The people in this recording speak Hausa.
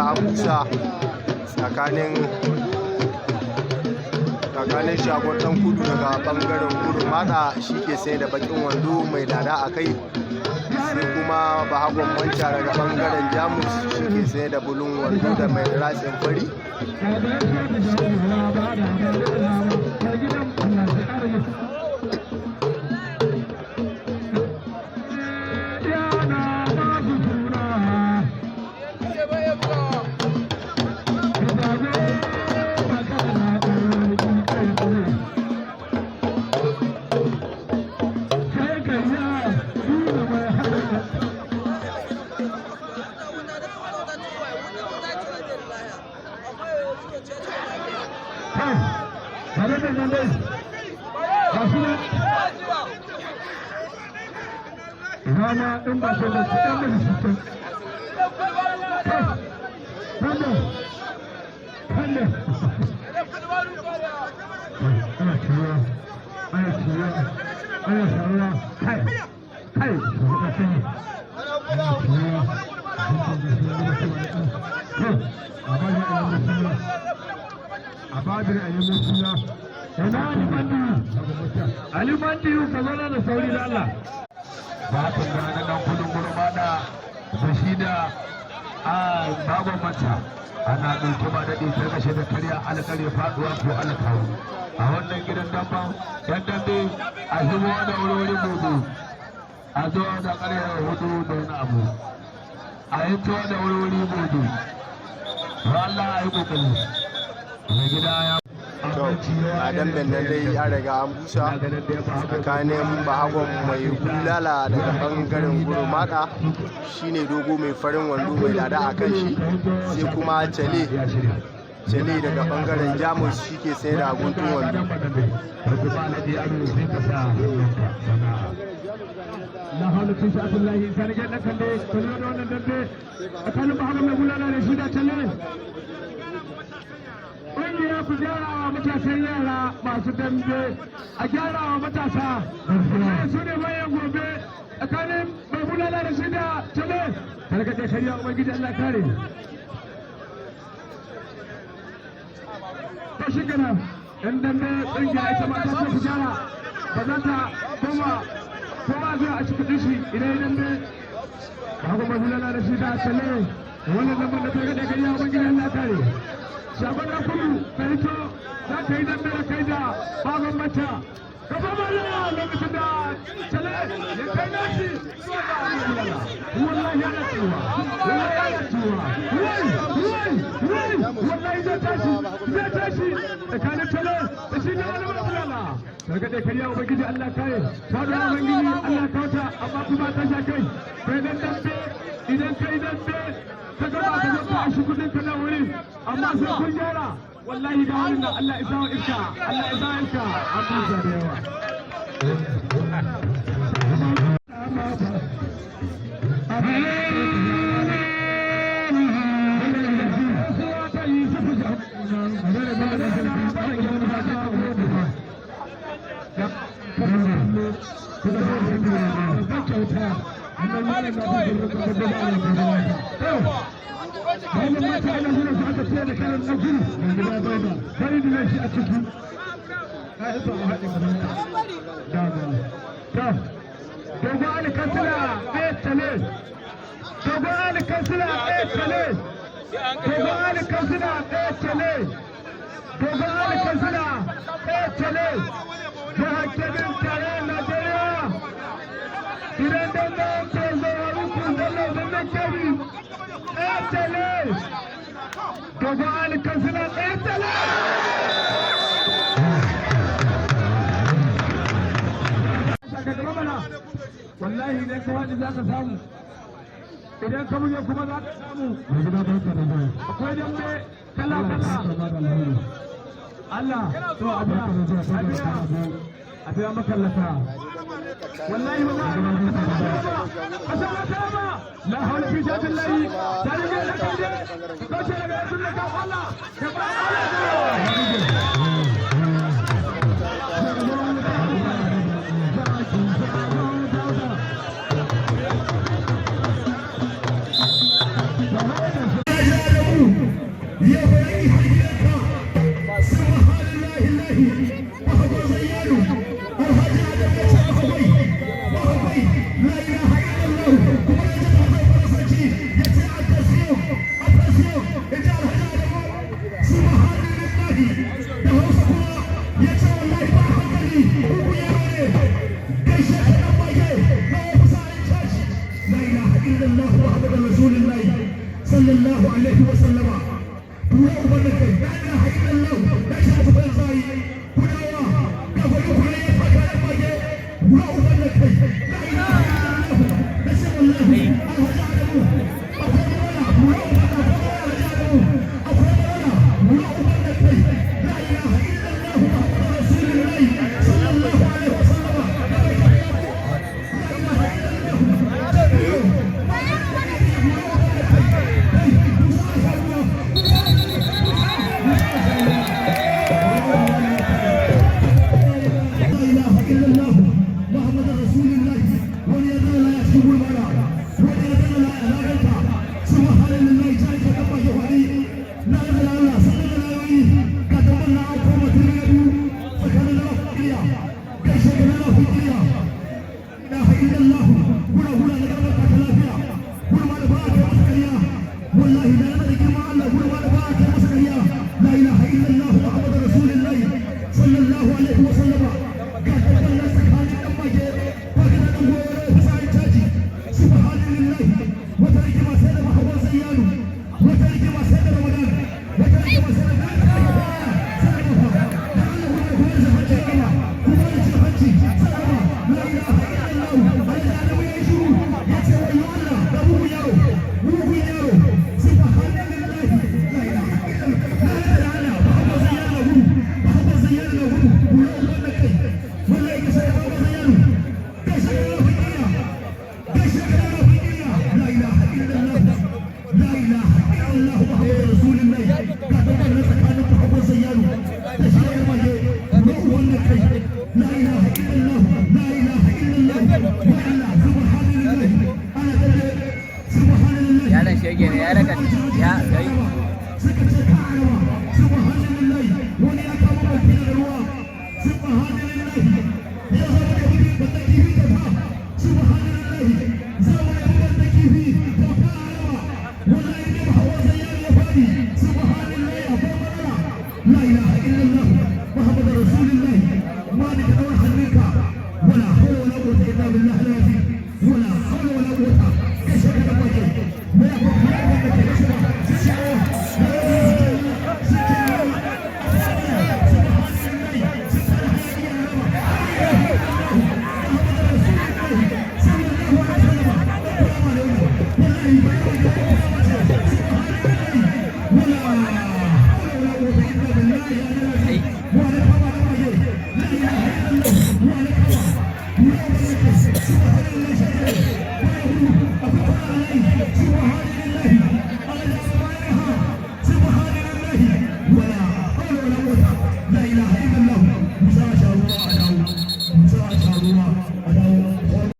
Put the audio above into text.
Riga an busa tsakanin Shagon Dan Kudu daga bangaren Gurmada, shi ke sai da bakin wando mai dada a kai, sai kuma Bahagon Manca daga bangaren Jamus, shi ke sai da bulun wando da mai ratsin fari. Rana in ba sai da su ɗan mai su can wannan wannan. Ana ciwa, ana ciwa, ana sharuwa. Kai kai, su sani ana ciwa. A babir a yi suna ina Alimandiyu, Alimandiyu, ka zauna da sauri da Allah. Ba ta gane Dan Kudin Gurmada da shi da a Bagon Mata ana ɗauke ba daɗi, ta kashe da karya alƙarya, faɗuwa ko alkawo a wannan gidan damban. Yan dambe a shigo da wuri gobe, a zo da ƙarya 4 da wani abu, a yi to da wuri gobe. Allah a yi ƙoƙari mai gida ya To, a damben nan dai ya riga an busa tsakanin Bahagon Mai Bulala daga bangaren Gurmada, shine dogo mai farin wando mai dada a kan shi, sai kuma Cale Cale daga bangaren Jamus, shi ke sai da guntun wando. La haula fi sha'atillahi sani ga dan kande kullu da wannan dambe tsakanin Bahagon Mai Bulala ne shi da Cale. Ƙungiya, ku gyara wa matasan yara masu dambe, a gyara wa matasa, su ne bayan gobe. Tsakanin Mai Bulala da shi da Cale, tarkace shari'a, ubangiji Allah kare. To shi kenan, yan dambe, ƙungiya ita ma ta ce ku gyara, ba za ta koma kowa zai a cikin shi idan ya dambe. Bahagon Mai Bulala da shi da Cale, wannan lambar da tarkace shari'a, ubangiji Allah kare. Shagon Na Kudu, ka hito, za ka yi dambe da kai da Bagon Mata. Gaba mala lokacin da Cale ya kai nashi zuwa ga Bulala. Wallahi yana cewa, wallahi yana cewa, wai wai wai, wallahi zai tashi, zai tashi tsakanin Cale da shi da wani Bulala. Gargaɗe kariya, ubangiji Allah kare. Faɗuwa, ubangiji Allah kauta, amma kuma ta sha kai. Kai dan dambe, idan kai dambe ka gaba, ka zo ka ashi kudin ka na wuri, amma sai kun gyara. Wallahi ga wurin nan, Allah isa wa iska, Allah isa wa iska, an busa da yawa. Wannan mata ana nuna su aka fiye da kalan ɗan gudu bari da shi a ciki na hito a haɗin dama. To, Dogon Ali Kansila ɗaya tale, Dogon Ali Kansila ɗaya tale, Dogon Ali Kansila ɗaya tale, Dogon Ali Kansila ɗaya tale. Jihar Kebbi, tarayyar Najeriya, gidan dambe Prezo Haruku Bello, birnin Kebbi, ɗaya tale, Dogon Ali Kansila ɗaya tale. Wallahi idan ka wani za ka samu, idan ka buge kuma za ka samu. Akwai dambe kala kala. Allah, to a biya, a biya, a biya makallata. Wallahi ba za a ba ba. La hawla fi sha'atillahi tare da kande kauce daga sunna ka Allah ka ba Allah. Yau ba yaki har gidanka. Subhanallahi lahi. Bahagon Zayyanu. Alhaji Adam ya ce akwai. Akwai. La ilaha illallah. Kuma ya ce akwai Faransanci. Ya ce attention. Attention. Ya ce Alhaji Adamu. Subhanallahi. Da Hausa kuma ya ce wallahi ba hankali. Uku yaro ne. Gaishe ka dan mage. Na ofisa in charge. La ilaha illallah Muhammadur Rasulullah. Sallallahu alaihi wa sallama. Tura uban da kai. La ilaha illallah. Da shi ta fara zai. Kudawa. Ga gwani kuma ya faka dan mage. Tura uban da kai. La ilaha illallah. Da shi wallahi. Alhaji Adamu. Akwai matsala. Tura uban da kai. Alhaji Adamu. Akwai matsala. Tura uban da kai. La ilaha illallah Muhammadur Rasulullah. Sallallahu alaihi wa sallama. La ilaha illallah. لا اله الا الله محمد رسول الله. وليدنا لا يحسب المنع، وليدنا لا يغلط. سبحان الله، جاي كما يوحي. لا لا لا لا سنة لا يوحي. كتبنا أقوم تريدو فكان لا فكريا كيش كان لا فكريا. لا اله الا الله. هنا هنا لقد كلافيا. هنا ما نبغى مسكريا. والله لا ندري ما الله. هنا ما نبغى مسكريا. لا اله الا الله محمد رسول الله صلى الله عليه وسلم. Ga tabbatar tsakanin dan mage baka da dan goro fitsarin caji. Subhanallahi, wata rigima sai da Bahagon Zayyanu, wata rigima sai da Ramadan, wata rigima sai da sai da da Allah. Kuma kuma da hanci kama kuma da cin hanci salama. La ilaha illallah. Allah da ya yi shiru ya ce wayo Allah da mugun yaro, mugun yaro. Subhanallahi, la ilaha illallah. La ilaha illallah. Bahagon Zayyanu na gudu, Bahagon Zayyanu na gudu. Kula uban da kai. Wallahi ka sai Bahagon Zayyanu. Gaishe ka na fakira, gaishe ka na fakira. La ilaha illallah, la ilaha illallah Muhammadu Rasulullah. Ga dabbar na tsakanin Bahagon Zayyanu da shi da mage. Kula uban da kai. La ilaha illallah, la ilaha illallah. Wa Allah, subhanallah, ana tabe. Subhanallah. Yaron shege ne, ya raka ya kai. Suka ce ka araba. Subhanallah, wani ya kama baki da ruwa. Subhanallah, ya zama da wani banda kifi kyauta. Subhanallah, zama da banda kifi kyauta araba. Wallahi ne Bahagon Zayyanu ya fadi. Subhanallah, akwai matsala. La ilaha illallah Muhammadu Rasulullah. Ma da ka daura hannunka. Wala hawla wala quwwata illa billah al-azim. Wala hawla wala quwwata. Kashe ka da baki. Mai akwai kula da kai kashe. ولا حول ولا قوة إلا بالله.